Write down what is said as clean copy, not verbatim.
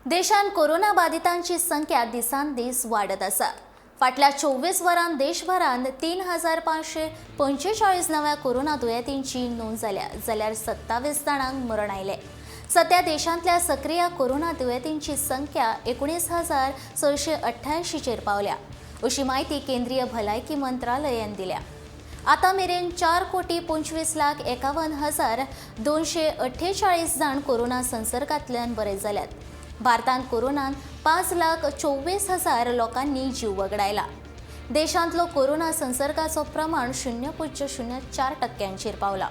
देशांत कोरोना बाधितांची संख्या दिसान दीस वाडत आसा. फाटल्या 24 वरांत देशभरांत 3545 नव्या कोरोना दुयेंतींची नोंद जाल्या, जाल्यार 27 जाणांक मरण आयलें. सध्या देशांतल्या सक्रीय कोरोना दुयेंतींची संख्या 19,688चेर पावल्या, अशी म्हायती केंद्रीय भलायकी मंत्रालयान दिल्या. आतां मेरेन 4,25,51,248 जाण कोरोना संसर्गांतल्यान बरे जाल्यात. भारतांत कोरोनान 5,24,000 लोकांनी जीव वगडायला. देशांतलो कोरोना संसर्गाचो प्रमाण 0.04 टक्क्यांचेर पावला.